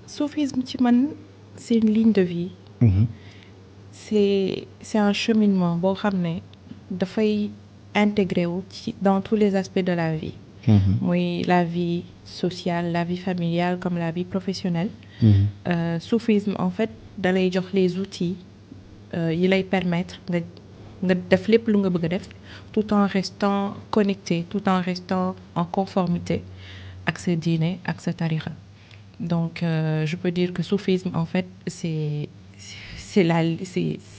Soufisme ci man c'est une ligne de vie. C'est un cheminement boo xam ne dafay intégré wu ci dans tous les aspects de la vie. muy la vie sociale, la vie familiale comme la vie professionnelle. Soufisme en fait da lay jox les outils yi lay permettre nga def lépp lu nga bëgg a def tout en restant connecté, tout en restant en conformité ak sa diine ak sa tarixa. Donc je peux dire que soufisme en fait c'est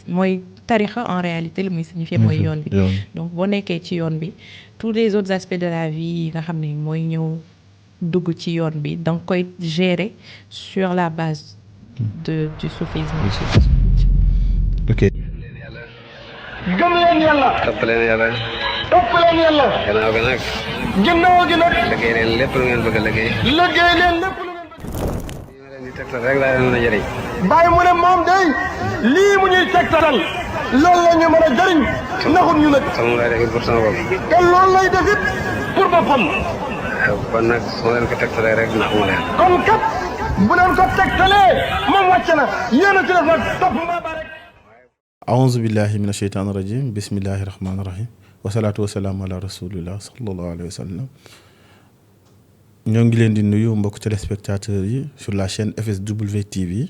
mooy tarixa en réalité lu muy signifier mooy yoon bi. Donc boo nekkee ci yoon bi tous les autres aspects de la vie yi nga xam ne mooy ñëw dugg ci yoon bi da nga koy gérer sur la base du soufisme. ok. gëm leen yàlla. topp leen yàlla. topp leen yàlla. gannaaw gi nag. ginnaaw gi nag. liggéey leen lépp lu ngeen bëgg a liggéey. liggéey leen lépp lu ngeen bëgg. lii ma leen di tegtal rek laa leen mën a jëriñ. bàyyi mu ne moom day lii mu ñuy tegtal loolu la ñu mën a jëriñ naxut ñu nag. te moom laay def it pour sama bopp. te loolu lay def it pour boppam. kon nag su ma leen ko tegtalee rek naxuma leen. kon kat bu leen ko tegtalee moom wàcc na yéen a ci def nag topp mbaa ba rek. aouzu billahi mina sheytaani rajim bismillahi rahmaani rahim wasalaatu wasalaamu ala rasulillah sallallahu alayhi wa sallam. ñoo ngi leen di nuyu mbokk téléspectateurs yi sur la chaîne FSW TV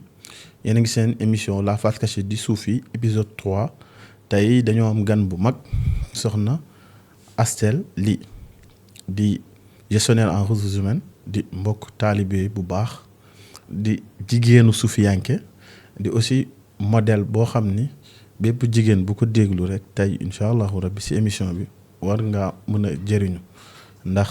yéen a ngi seen émission la face cachée du soufi épisode 3 tey dañoo am gan bu mag soxna Astel Ly di gestionnaire en ressources humaines di mbokk taalibe bu baax di jigéenu suufiyanke di aussi modèle boo xam ni bépp jigéen bu ko déglu rek tey incha allahu rabbi ci émission bi war nga mën a jëriñu ndax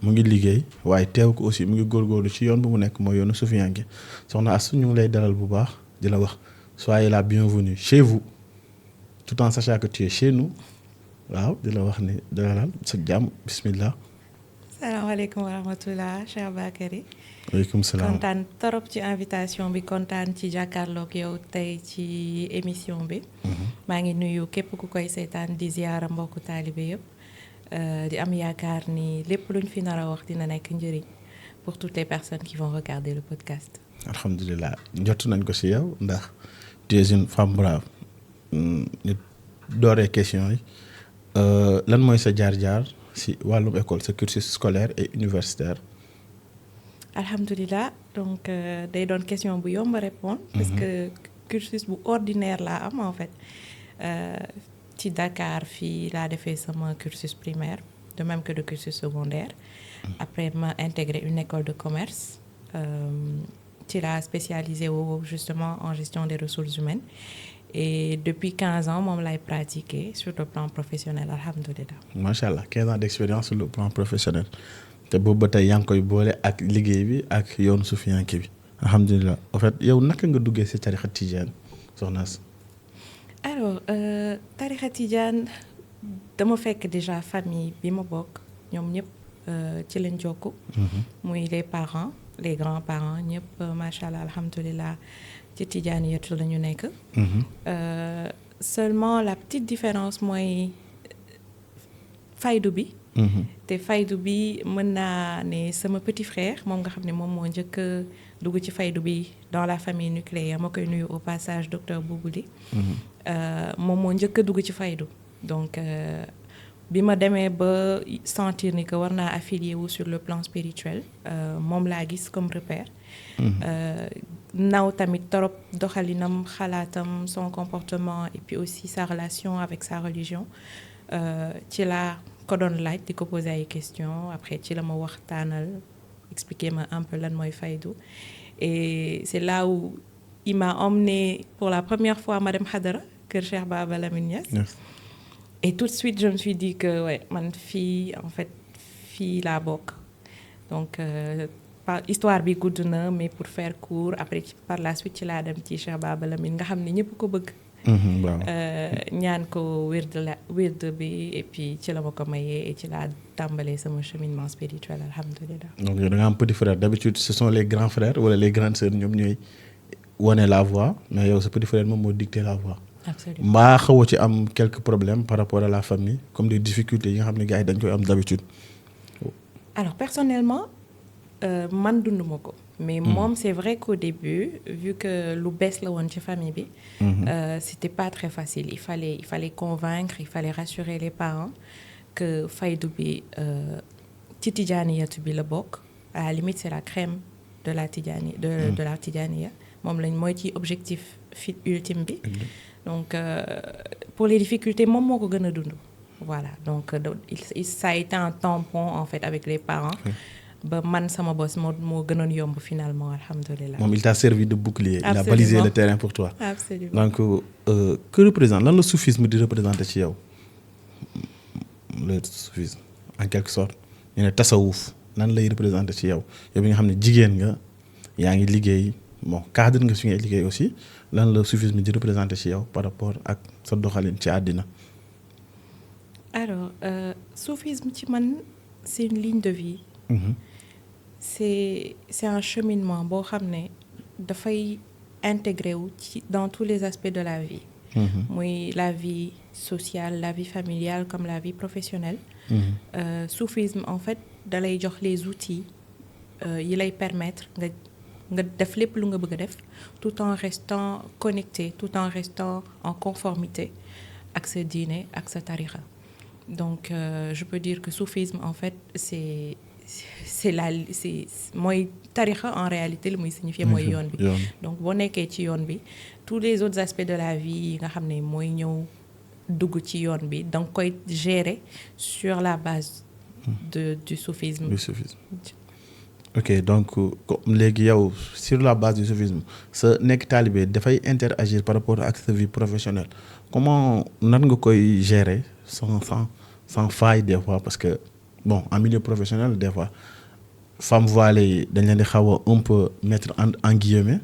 mu ngi liggéey waaye teew ko aussi mu ngi góorgóorlu ci yoon bu mu nekk mooy yoonu suufiyanke soxna Astou ñu ngi lay dalal bu baax di la wax soyez la bienvenue chez vous tout en sachant que tu es chez nous waaw di la wax ni dalal sa jàmm bismillah. salaamaaleykum wa rahmatulah Cheikh Bakary. waaleykum salaam kontaan trop ci invitation bi kontaan ci jàkkaarloog yow tey ci émission bi. maa ngi nuyu képp ku koy seetaan di ziyaara mbokku taalibe yëpp. di am yaakaar ni lépp luñ fi nar a wax dina nekk njëriñ pour toutes les personnes qui vont regarder le podcast. alhamdulilah jot nañ ko ci yow ndax tu es une femme brave ñu dooree question yi lan mooy sa jaar-jaar ci wàllum école sa cursus scolaire et universitaire. alhamdulilah donc day doon question bu yomb a répondre. parce que cursus bu ordinaire laa am en fait. ci Dakar fii laa defee sama cursus primaire de même que le cursus secondaire. Après ma intégré une école de commerce ci laa spécialisé wu justement en gestion des ressources humaines et depuis 15 ans moom lay pratiquer sur le plan professionnel alhamdulilah. macha allah 15 ans d'expérience sur le plan professionnel te boobu ba tey yaa ngi koy boole ak liggéey bi ak yoonu suufiyanke bi alhamdulilah en fait yow naka nga duggee ci tarixa tijaan soxna si. alors tarixa tijaan dama fekk déjà famille bi ma bokk ñoom ñëpp ci lañ jokk. muy les parents les grands-parents ñëpp macha allah alhamdulilah ci tijaan yetu la ñu nekk. seulement la petite différence mooy faydu bi. te faydu bi mën naa ne sama petit frère moom nga xam ne moom moo njëkk dugg ci faydu bi dans la famille nucléaire ma koy nuyu au passage docteur Boubouli. moom moo njëkk a dugg ci faydu donc bi ma demee ba sentir ni que war naa affilier wu sur le plan spirituel moom laa gis comme repère. naw tamit torop doxalinam xalaatam son comportement et puis aussi sa relation avec sa religion ci laa ko doon laaj di ko poser ay questions après ci la ma waxtaanal expliquer ma un peu lan mooy faydu et c'est là où il m'a emmené pour la première fois ma dem xadara kër Cheikh Baba Lamine Niass. Yes. Et tout de suite je me suis dit que ouais man fii en fait fii laa bokk donc histoire bi gudd na mais pour faire court après par la suite ci laa dem ci Cheikh Baba Lamine nga xam ne ñëpp ko bëgg. waaw ñaan ko wird bi et puis ci la ma ko mayee et ci laa tàmbalee sama cheminement spirituel alhamdulilah. donc yow da nga am petit frère d'habitude ce sont les grands frères wala les grandes sœurs ñoom ñooy wane la voix mais yow sa petit frère moom moo dicté la voix. absolument mbaa xawoo ci am quelques problèmes par rapport à la famille comme des difficultés yi nga xam ne gars yi dañ koy am d'habitude. alors personnellement man dunduma ko mais moom c'est vrai qu'au début vu que lu bees la woon ci famille bi c'était pas très facile il fallait convaincre il fallait rassurer les parents que faydu bi ci tijaaniyatu bi la bokk à la limite c'est la crème de la tijaani de la tijaaniya moom lañ mooy ci objectif ultime bi donc pour les difficultés moom moo ko gën a dund voilà donc ça a été un tampon en fait avec les parents ba man sama boss moo gënoon yomb finalement alhamdulilah. moom il t'a servi de bouclier. Absolument. Il a balisé le terrain pour toi. Absolument. Donc que représente lan la soufisme di représenter ci yow le soufisme en quelque sorte ñu ne tasawuf lan lay représenter ci yow yow bi nga xam ne jigéen nga yaa ngi liggéey bon cadre nga fi ngay liggéey aussi lan la soufisme di représenter ci yow par rapport ak sa doxalin ci àddina. alors soufisme ci man c'est une ligne de vie. C'est un cheminement boo xam ne dafay intégré wu ci dans tous les aspects de la vie. muy la vie sociale la vie familiale comme la vie professionnelle. Soufisme en fait da lay jox les outils yi lay permettre nga def lépp lu nga bëgg a def tout en restant connecté tout en restant en conformité ak sa diine ak sa tarixa donc je peux dire que soufisme en fait c'est mooy tarixa en réalité li muy signifier mooy yoon bi donc boo nekkee ci yoon bi tous les autres aspects de la vie yi nga xam ne mooy ñëw dugg ci yoon bi da nga koy gérer sur la base du soufisme. ok donc léegi yow sur la base du soufisme sa nekk taalibe dafay interagir par rapport ak sa vie professionnelle comment nan nga koy gérer sans faille des fois parce que bon en milieu professionnel des fois femmes voilées yi dañ leen di xaw a un peu mettre en guillemets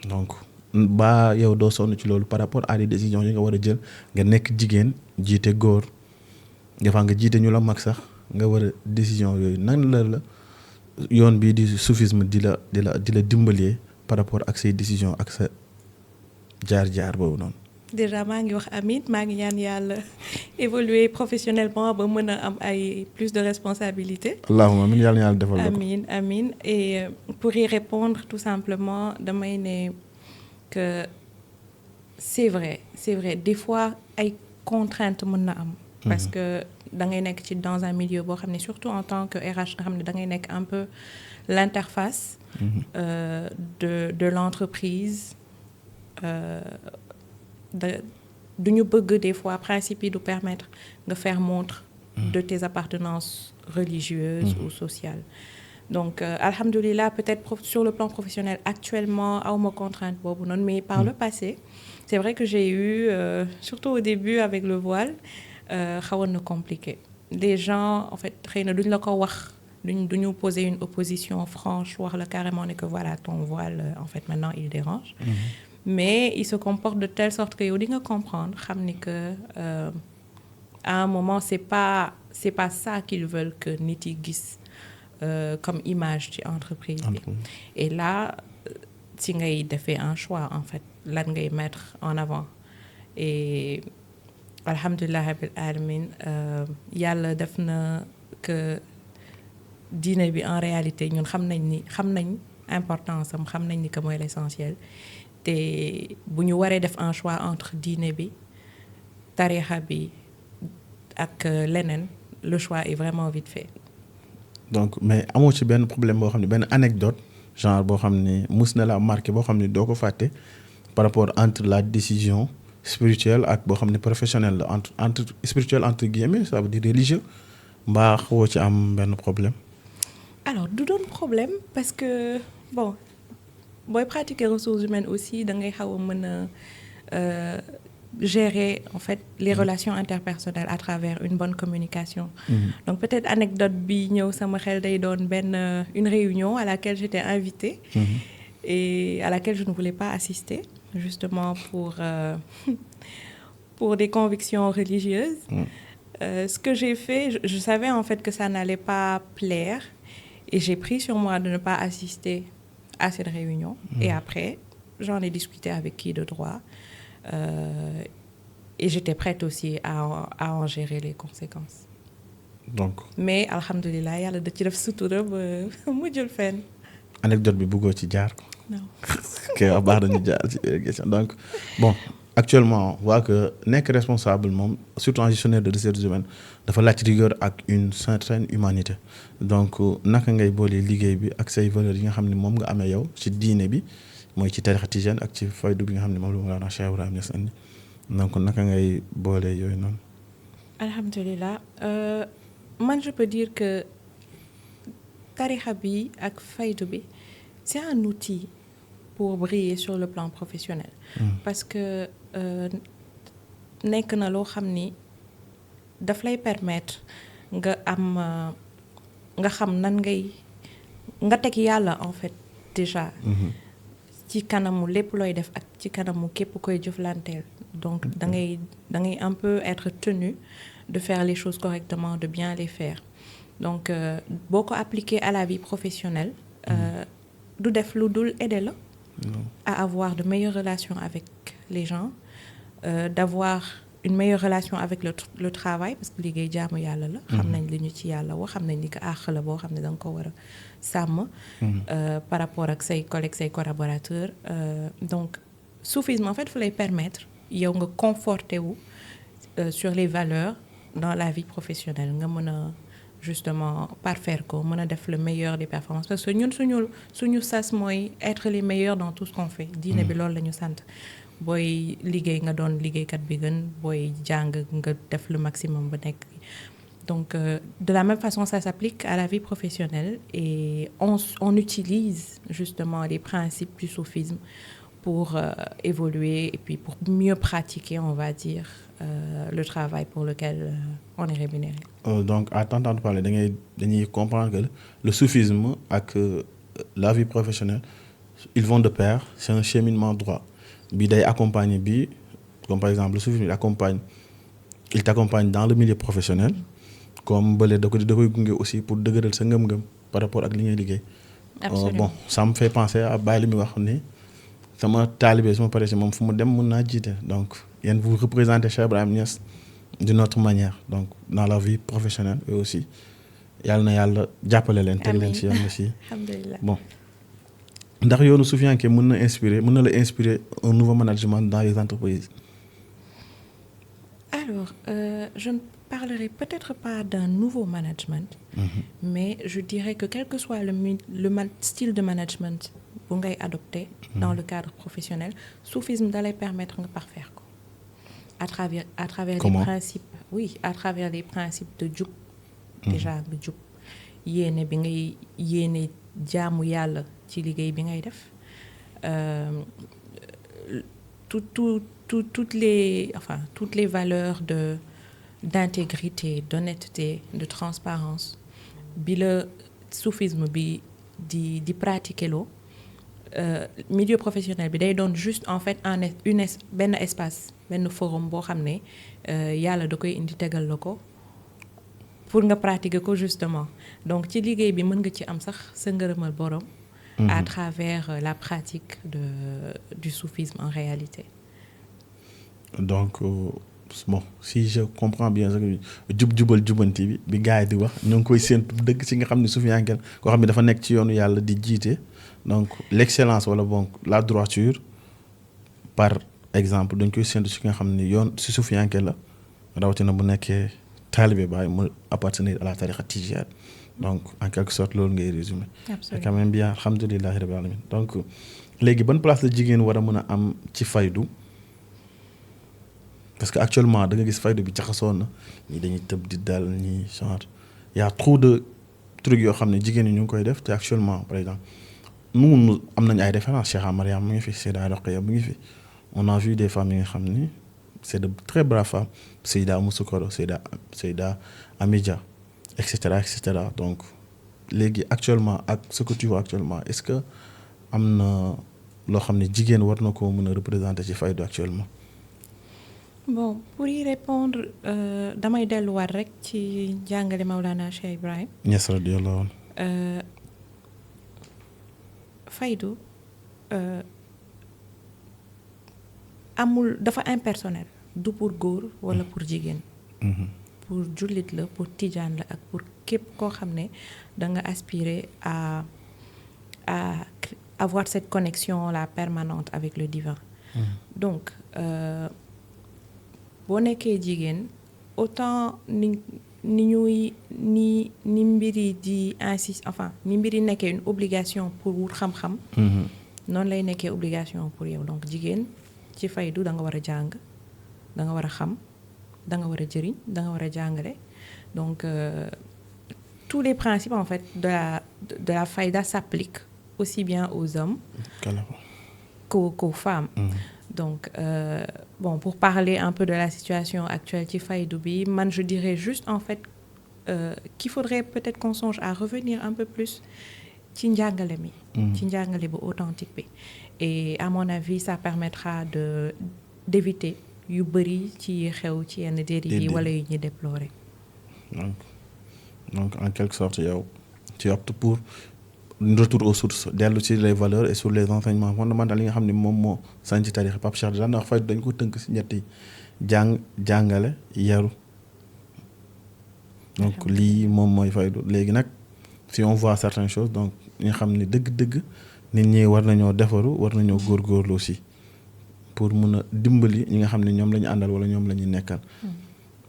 donc ba yow doo sonn ci loolu par rapport à des décisions yi nga war a jël nga nekk jigéen jiite góor des fois nga jiite ñu la mag sax nga war a décision yooyu nan la yoon bii di soufisme di la dimbalee par rapport ak say décision ak sa jaar boobu noonu. déjà maa ngi wax amiin maa ngi ñaan yàlla évoluer professionnellement ba mën a am ay plus de responsabilités. allahumma amiin yàlla na yàlla defal la ko. amiin et pour y répondre tout simplement damay ne que c'est vrai des fois ay contraintes mën na am. parce que da ngay nekk ci dans un milieu boo xam ne surtout en tant que RH nga xam ne da ngay nekk un peu l'interface de l'entreprise du ñu bëgg des fois principe yi du permettre nga faire montre de tes appartenances religieuses ou sociales donc alhamdoulilah peut-être sur le plan professionnel actuellement awma contrainte boobu noonu mais par le passé c'est vrai que j'ai eu surtout au début avec le voile xawoon na compliqué les gens en fait xëy na duñ la ko wax duñu poser une opposition franche wax la carrément ne que voilà ton voile en fait maintenant il dérange mais il se comporte de telle sorte que yow di nga comprendre xam ni que à un moment c'est pas ça qu'ils veulent que nit yi gis comme image ci entreprise bi et là si ngay defee un choix en fait lan ngay mettre en avant et alhamdulilah rabbil alamin yàlla def na que diine bi en réalité ñun xam nañ importance am xam nañ ni que mooy l'essentiel te bu ñu waree def un choix entre diine bi tarixa bi ak leneen le choix est vraiment vite fait. donc mais amoo ci benn problème boo xam ne benn anecdote genre boo xam ne mus na la marqué boo xam ne doo ko fàtte par rapport entre la décision spirituelle ak boo xam ne professionnelle la entre spirituel entre guillemets ça veut dire religieux mbaa xawoo ci am benn problème. alors du doon problème parce que bon booy pratiquer ressources humaines aussi da ngay xaw a mën a gérer en fait les relations interpersonnelles à travers une bonne communication. Donc peut-être anecdote bi ñëw sama xel day doon une réunion à laquelle j'étais invitée et à laquelle je ne voulais pas assister justement pour des convictions religieuses. Ce que j'ai fait, je savais en fait que ça n'allait pas plaire et j'ai pris sur moi de ne pas assister à cette réunion. Et après, j'en ai discuté avec qui de droit. Et j'étais prête aussi à en gérer les conséquences. Donc. Mais alhamdoulilah yàlla da ci def sutura ba mujjul fenn. anecdote bi bëggoo ci jaar ko. non. ok wax baax nañu jaar ci question donc bon actuellement on voit que nekk responsable moom surtout en gestionnaire de ressources humaines dafa laaj rigueur ak une certaine humanité donc naka ngay boolee liggéey bi ak say valeurs yi nga xam ne moom nga amee yow ci diine bi mooy ci tarixa tijaan ak ci faydu bi nga xam ne moom la Mawlana Cheikh Ibrahima Niass andi donc naka ngay boolee yooyu noonu. alhamdulilah man je peux dire que tarixa bi ak faydu bi c'est un outil pour briller sur le plan professionnel. parce que nekk na loo xam ni daf lay permettre nga am nga xam nan ngay nga teg yàlla en fait déjà. ci kanamu lépp looy def ak ci kanamu képp koy jëflanteel. donc da ngay un peu être tenu de faire les choses correctement, de bien les faire. Donc boo ko appliquer à la vie professionnelle du def lu dul aider la à avoir de meilleures relations avec les gens, d'avoir une meilleure relation avec le travail parce que liggéey jaamu yàlla la. xam nañ li ñu ci yàlla wax xam nañ ni ko àq la boo xam ne da nga ko war a sàmm. par rapport ak say collègues say collaborateurs. Donc soufisme en fait fu lay permettre yow nga conforter wu sur les valeurs dans la vie professionnelle nga mën a justement parfaire ko mën a def le meilleur des performances parce que ñun suñu sas mooy être les meilleurs dans tout ce qu'on fait. diine bi loolu la ñu sant. booy liggéey nga doon liggéeykat bi gën booy jàng nga def le maximum ba nekk. Donc de la même façon ça s'applique à la vie professionnelle et on utilise justement les principes du soufisme pour évoluer et puis pour mieux pratiquer on va dire le travail pour lequel on est rémunéré. Donc à t'entendre parler dañuy comprendre que le soufisme ak la vie professionnelle ils vont de pair, c'est un cheminement droit. bi day accompagner bi comme par exemple le soufisme il t'accompagne dans le milieu professionnel comme bële da koy gunge aussi pour dëgëral sa ngëm-ngëm par rapport ak li ngay liggéey. Bon ça me fait penser à Baye li muy wax ni sama taalibe su ma paree si moom fu mu dem mën naa jiite donc yéen vous représentez Cheikh Ibrahima Niass d'une autre manière donc dans la vie professionnelle et aussi yàlla na yàlla jàppale leen. teg leen si yoon aussi. alhamdulilah bon. ndax yoonu Soufianké mën na la inspirer un nouveau management dans les entreprises. Alors je ne parlerai peut-être pas d'un nouveau management. Mais je dirais que quel que soit le style de management bu ngay adopter dans le cadre professionnel soufisme da lay permettre nga parfaire ko à travers Comment? les principes à travers les principes de jub déjà nga jub yéene bi ngay yéene jaamu yàlla ci liggéey bi ngay def toutes les valeurs d'intégrité, d'honnêteté, de transparence bi la soufisme bi di pratiquer loo milieu professionnel bi day doon juste en fait benn espace benn forum boo xam ne yàlla da koy indi tegal la ko pour nga pratiquer ko justement donc ci liggéey bi mën nga ci am sax sa ngërëmal borom à travers la pratique du soufisme en réalité. Donc bon si je comprends bien jubal jubanti bi gars yi di wax ñoo ngi koy séentu dëgg ci nga xam ne Soufianké koo xam ne dafa nekk ci yoonu yàlla di jiite donc l'excellence wala bon la droiture par exemple dañ koy séentu ci nga xam ne yoon si Soufianké la rawatina bu nekkee taalibe Baay mu appartenir à la tariqa tijaan donc en quelque sorte loolu ngay résumé. Absolument. C'est quand même bien alhamdulillahi rabbil alamin donc léegi ban place la jigéen war a mën a am ci faydu. Parce que actuellement da nga gis faydu bi jaxasoo na ñi dañuy tëb di dal ñi genre y a trop de trucs yoo xam ne jigéen ñi ñu ngi koy def te actuellement par exemple nous am nañ ay références Cheikh Mariam mu ngi fi Seyda Rokhaya mu ngi fi on a vu des femmes yi nga xam ni c'est de très braves femmes Seyda Moussoukoro Seyda Amidia et cetera donc léegi actuellement ak ce que tu vois actuellement est-ce que am na loo xam ne jigéen war na koo mën a représenter ci faydu actuellement. Bon pour y répondre damay delluwaat rek ci jàngale Maulana Cheikh Ibrahim Niass radiyallahu anhu. faydu amul dafa impersonnel du pour góor wala pour jigéen. pour jullit la pour tijaan la ak pour képp koo xam ne da nga aspirer à à avoir cette connexion-là permanente avec le divin. Donc boo nekkee jigéen autant ni mbiri di insiste enfin ni mbiri nekkee une obligation pour wut xam-xam noonu lay nekkee obligation pour yow donc jigéen ci faydu da nga war a jàng da nga war a xam da nga war a jëriñ da nga war a jàngale donc tous les principes en fait de la faïda s'appliquent aussi bien aux hommes qu'aux femmes. Donc bon, pour parler un peu de la situation actuelle ci faydu bi man je dirais juste en fait qu'il faudrait peut-être qu'on songe à revenir un peu plus ci njàngale mi ci njàngale bu authentique bi et à mon avis ça permettra d'éviter yu bëri ci xew ci yenn dérives yi wala yu ñuy déplorer. Donc en quelque sorte yow tu optes pour un retour aux sources dellu ci les valeurs et sur les enseignements fondamentaux yi nga xam ne moom moo sañ ci tarixa Pape Cheikh daan wax faydu dañ ko tënk ci ñetti jàngale yaru donc lii moom mooy faydu léegi nag si on voit certaines choses donc ñu xam ne dëgg-dëgg nit ñi war nañoo defaru war nañoo góorgóorlu aussi pour mun a dimbali ñi nga xam ne ñoom la ñu àndal wala ñoom la ñu nekkal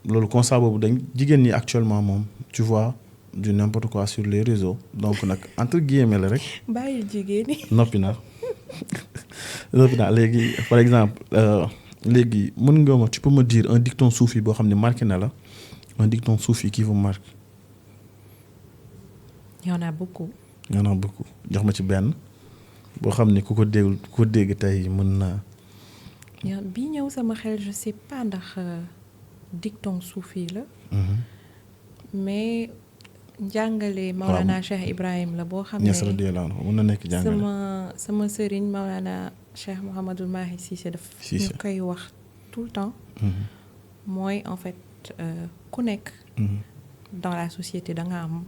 loolu constat boobu dañ jigéen ñi actuellement moom tu vois du n'importe quoi sur les réseaux donc nag entre guillemets la rek. bàyyi jigéen ñi. noppi naa léegi par exemple léegi mën nga ma tu peux me dire un dicton soufi boo xam ne marqué na la un dicton soufi qui vous marque. Il y en a beaucoup. jox ma ci benn boo xam ne ku ko dégg tey mën naa. bii ñëw sama xel je sais pas ndax dicton soufi la. mais njàngale Maulana Cheikh Ibrahim la boo xam ne mën na nekk jàngale sama sëriñ Maulana Cheikh Mouhamadul Mahi Cissé daf ñu koy wax tout le temps. mooy en fait ku nekk. dans la société da nga am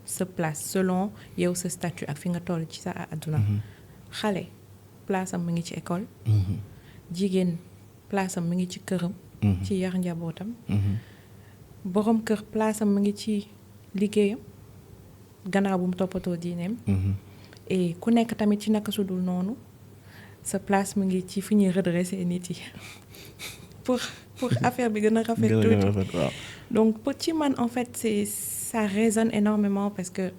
sa place selon yow sa statut ak fi nga toll ci sa àdduna. xale place am mu ngi ci école. jigéen place am mu ngi ci këram. ci yar njabootam. borom kër place am mu ngi ci liggéeyam gannaaw bu mu toppatoo diineem. et ku nekk tamit ci naka sudul noonu sa place mu ngi ci fi ñuy redresser nit yi pour affaire bi gën a rafet tuuti. Donc pour ci man en fait ça résonne énormément parce que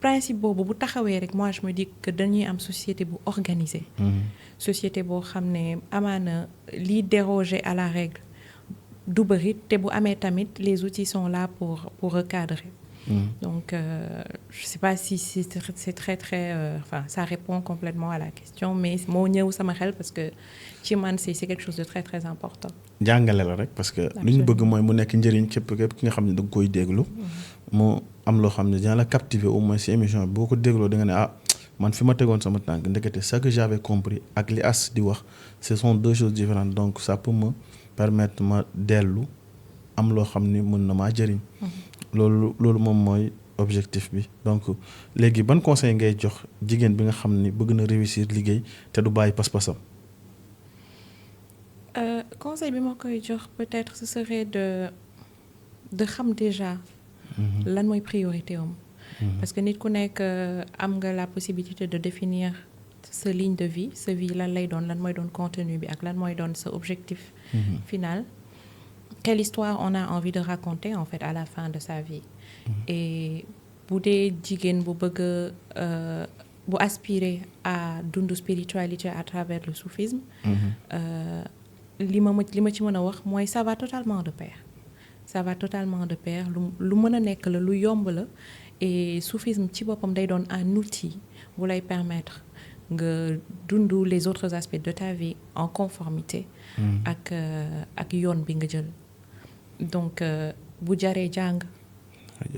principe boobu bu taxawee rek moi je me dis que dañuy am société bu organisée. Société boo xam ne amaana liy déroger à la règle du bëri te bu amee tamit les outils sont là pour recadrer. Donc je sais pas si c'est très enfin ça répond complètement à la question mais moo ñëw sama xel parce que ci man c'est quelque chose de très très important. jàngale la rek parce que lu ñu bëgg mooy mu nekk njëriñ képp ki nga xam ne da nga koy déglu. mu am loo xam ne dina la captiver au moins ci émission bi boo ko dégloo da nga ne man fi ma tegoon sama tànk ndekete ce que j'avais compris ak li as di wax ce sont deux choses différentes donc ça peut me permettre ma dellu am loo xam ni mën na maa jëriñ. loolu moom mooy objectif bi donc léegi ban conseil ngay jox jigéen bi nga xam ni bëgg na réussir liggéey te du bàyyi pas-pasam. Conseil bi ma koy jox peut-être ce serait de xam déjà. lan mooy priorité am. parce que nit ku nekk am nga la possibilité de définir sa ligne de vie sa vie lan lay doon lan mooy doon contenu bi ak lan mooy doon sa objectif final. Quelle histoire on a envie de raconter en fait à la fin de sa vie. Et bu dee jigéen bu bëgg bu aspirer à dund spiritualité à travers le soufisme. li ma ci mën a wax mooy ça va totalement de pair. Ça va totalement de pair lu mën a nekk la lu yomb la et soufisme ci boppam day doon un outil bu lay permettre nga dund les autres aspects de ta vie en conformité. ak yoon bi nga jël. donc bu jaree jàng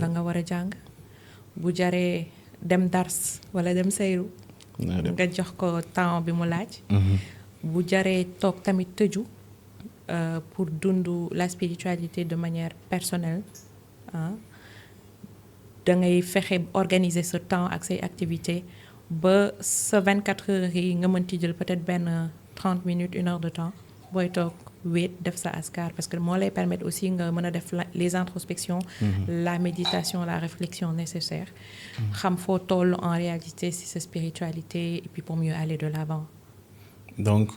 da nga war a jàng bu jaree dem dars wala dem sayru nga jox ko temps bi mu laaj. bu jaree toog tamit tëju pour dund la spiritualité de manière personnelle da ngay fexe organiser ce temps ak say activités ba sa 24 heures yi nga mën ci jël peut-être benn 30 minutes 1 heure de temps booy toog wéet def sa askar parce que moo lay permettre aussi nga mën a def les introspections la méditation la réflexion nécessaire xam foo toll en réalité si sa spiritualité et puis pour mieux aller de l'avant. donc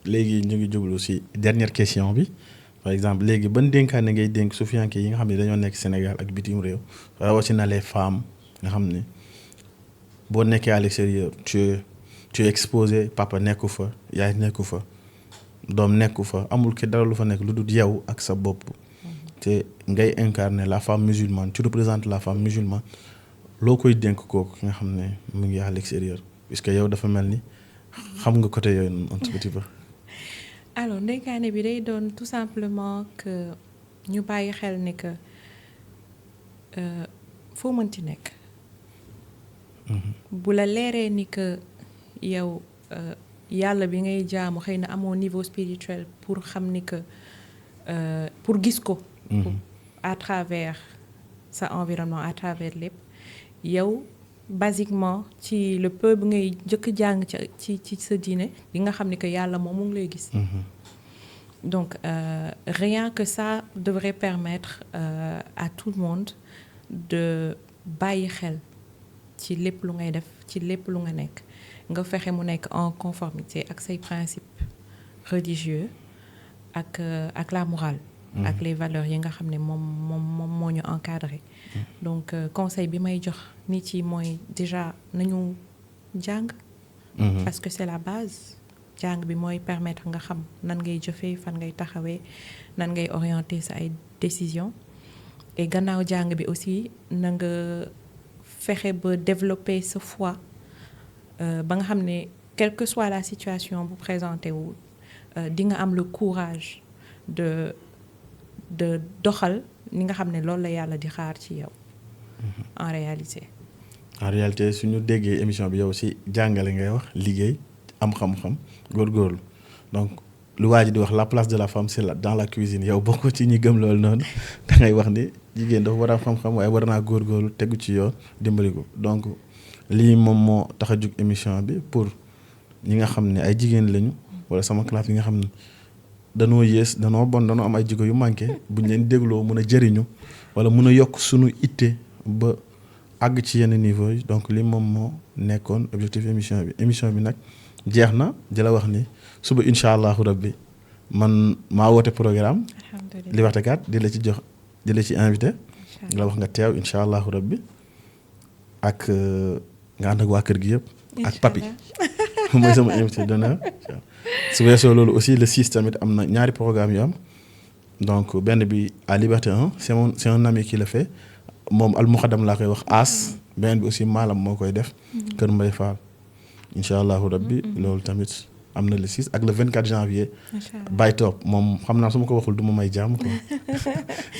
léegi ñu ngi jublu si dernière question bi par exemple léegi ban dénkaane ngay dénk sufiyanke yi nga xam ne dañoo nekk Sénégal ak bitim réew rawatina les femmes nga xam ne boo nekkee à l'extérieur tu es exposé papa nekku fa yaay nekku fa doom nekku fa amul ki dara lu fa nekk lu dul yow ak sa bopp te ngay incarner la femme musulmane tu représentes la femme musulmane loo koy dénk kooku ki nga xam ne mu ngi à l'extérieur puisque yow dafa mel ni xam nga côté yooyu un petit peu. alors ndénkaane bi day doon tout simplement que ñu bàyyi xel ni que foo mënti nekk bu la leeree ni que yow yàlla bi ngay jaamu xëy na amoo niveau spirituel pour xam ni que pour gis ko à travers sa environnement à travers lépp yow basiquement ci le peu bi ngay jëkk jàng ci sa diine di nga xam ni que yàlla moom mu ngi lay gis donc rien que ça devrait permettre à tout le monde de bàyyi xel ci lépp lu ngay def ci lépp lu nga nekk nga fexe mu nekk en conformité ak say principes religieux ak la morale ak les valeurs yi nga xam ne moom moo ñu encadré donc conseil bi may jox nit yi mooy déjà nañu jàng parce que c'est la base jàng bi mooy permettre nga xam nan ngay jëfee fan ngay taxawee nan ngay orienter sa ay décisions et gannaaw jàng bi aussi na nga fexe ba développer sa foi ba nga xam ne quelle que soit la situation bu présenté wu di nga am le courage de doxal ni nga xam ne loolu la yàlla di xaar ci yow en réalité suñu déggee émission bi yow si jàngale ngay wax liggéey am xam-xam góorgóorlu donc lu waa ji di wax la place de la femme c'est dans la cuisine yow bokk ci ñi gëm loolu noonu da ngay wax ni jigéen dafa war a am xam-xam waaye war naa góorgóorlu tegu ci yoon dimbali ko donc lii moom moo tax a jug émission bi pour ñi nga xam ne ay jigéen lañu wala sama classe yi nga xam ne danoo yées danoo bon danoo am ay jikko yu manqué buñ leen dégloo mun a jëriñu wala mun a yokk suñu itte ba àgg ci yenn niveau yi donc lii moom moo nekkoon objectif émission bi nag jeex na di la wax ni suba incha allahu rabbi man maa woote programme Liberté 4 di la ci jox di la ci invité di la wax nga teew incha allahu rabbi ak nga ànd ak waa kër gi yëpp ak papi mooy sama invité d'honneur su weesoo loolu aussi le 6 tamit am na ñaari programme yu am donc benn bi à Liberté 1 c'est un ami qui le fait moom almuxadam laa koy wax As beneen bi aussi maalam moo koy def Kër Mbay Fall incha allahu rabbi loolu tamit am na le 6 ak le 24 janvier Baye Top moom xam naa su ma ko waxul du ma may jàmm quoi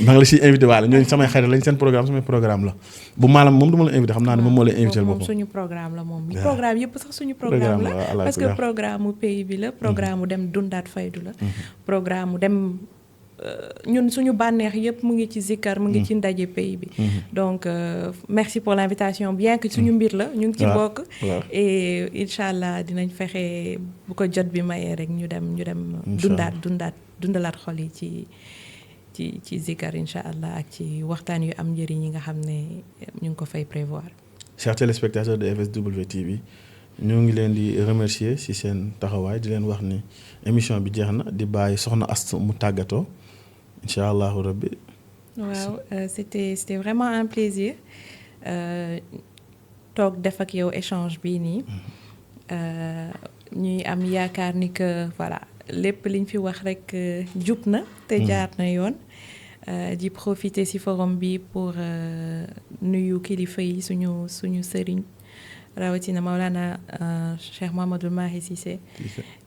maa ngi la siy invité waale ñooñu samay xarit lañ seen programme samay programme la bu maalam moom du ma la invité xam naa ne moom moo lay invité boppam suñu programme la moom programme yëpp sax suñu programme la parce que programme mu pays bi la programme mu dem dundaat faydu la programme mu dem ñun suñu bànneex yëpp mu ngi ci zikkar mu ngi ci ndaje pays bi donc merci pour l'invitation bien que suñu mbir la ñu ngi ci bokk et incha allah dinañ fexe bu ko jot bi mayee rek ñu dem dundalaat xol yi ci zikkar incha allah ak ci waxtaan yu am njëriñ yi nga xam ne ñu ngi ko fay prévoir. Chers téléspectateurs de FSW TV ñu ngi leen di remercier ci seen taxawaay di leen wax ni émission bi jeex na di bàyyi soxna Astou mu tàggatoo incha allahu rabbi. waaw c'était vraiment un plaisir toog def ak yow échange bii nii ñuy am yaakaar ni que voilà lépp liñ fi wax rek jub na te jaar na yoon di profiter ci forum bi pour nuyu kilifa yi suñu sëriñ rawatina Maulana Cheikh Mouhamadoul Mahi Cissé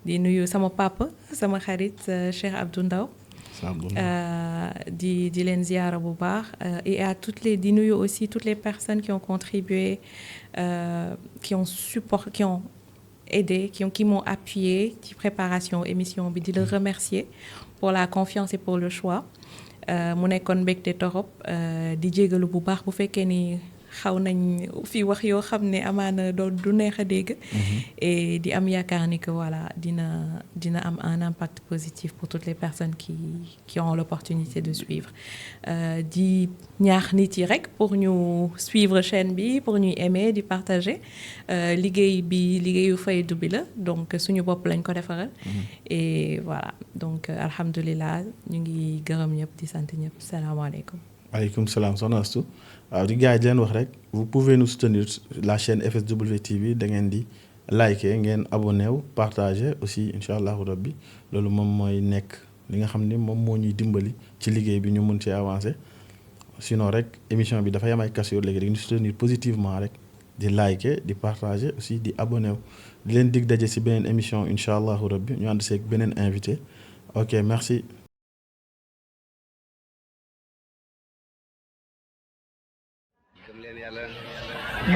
di nuyu sama papa sama xarit Cheikh Abdou Ndaw di leen ziyaara bu baax et à di nuyu aussi toutes les personnes qui ont contribué qui ont aidé qui m'ont appuyé ci préparation émission bi di la remercier pour la confiance et pour le choix mu nekkoon mbégte torop di jégalu bu baax bu fekkee ni xaw nañ fi wax yoo xam ne amaana du neex a dégg. Et di am yaakaar ni que voilà dina am un impact positif pour toutes les personnes qui ont l'opportunité de suivre. Di ñaax nit yi rek pour ñu suivre chaîne bi, pour ñu aimer, di partager. Liggéeyu faydu bi la, donc suñu bopp lañ ko defaral. Et voilà, donc alhamdulillah ñu ngi gërëm ñëpp di sant ñëpp. Salaamaaleykum. Waaleykum salaam soxna Astou. waaw di gars yi di leen wax rek vous pouvez nous soutenir la chaîne FSW TV da ngeen di liker ngeen abonné wu partager aussi incha allahu rabbi loolu moom mooy nekk li nga xam ni moom moo ñuy dimbali ci liggéey bi ñu mun ci avancer sinon rek émission bi dafa yam ay cassures léegi dañuy soutenir positivement rek di liker di partager aussi di abonné wu di leen dig daje si beneen émission incha allahu rabbi ñu ànd seeg beneen invité ok merci.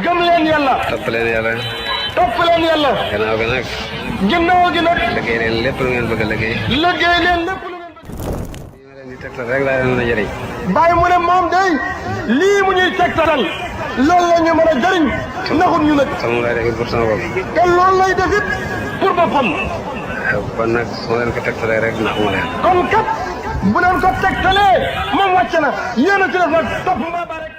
gëm leen yàlla. topp leen yàlla. topp leen yàlla. gannaaw gi nag. ginnaaw gi nag. liggéey leen lépp lu ngeen bëgg a liggéey. liggéey leen lépp lu ngeen bëgg. lii ma leen di tegtal rek laa leen mën a jëriñ. bàyyi mu ne moom day lii mu ñuy tegtal loolu la ñu mën a jëriñ naxut ñu nag. sama lay def pour sama bopp. te loolu lay def it pour boppam. kon nag su ma leen ko tegtalee rek naxuma leen. kon kat bu leen ko tegtalee moom wàcc na yéen a ci def nag topp mbaa ba rek.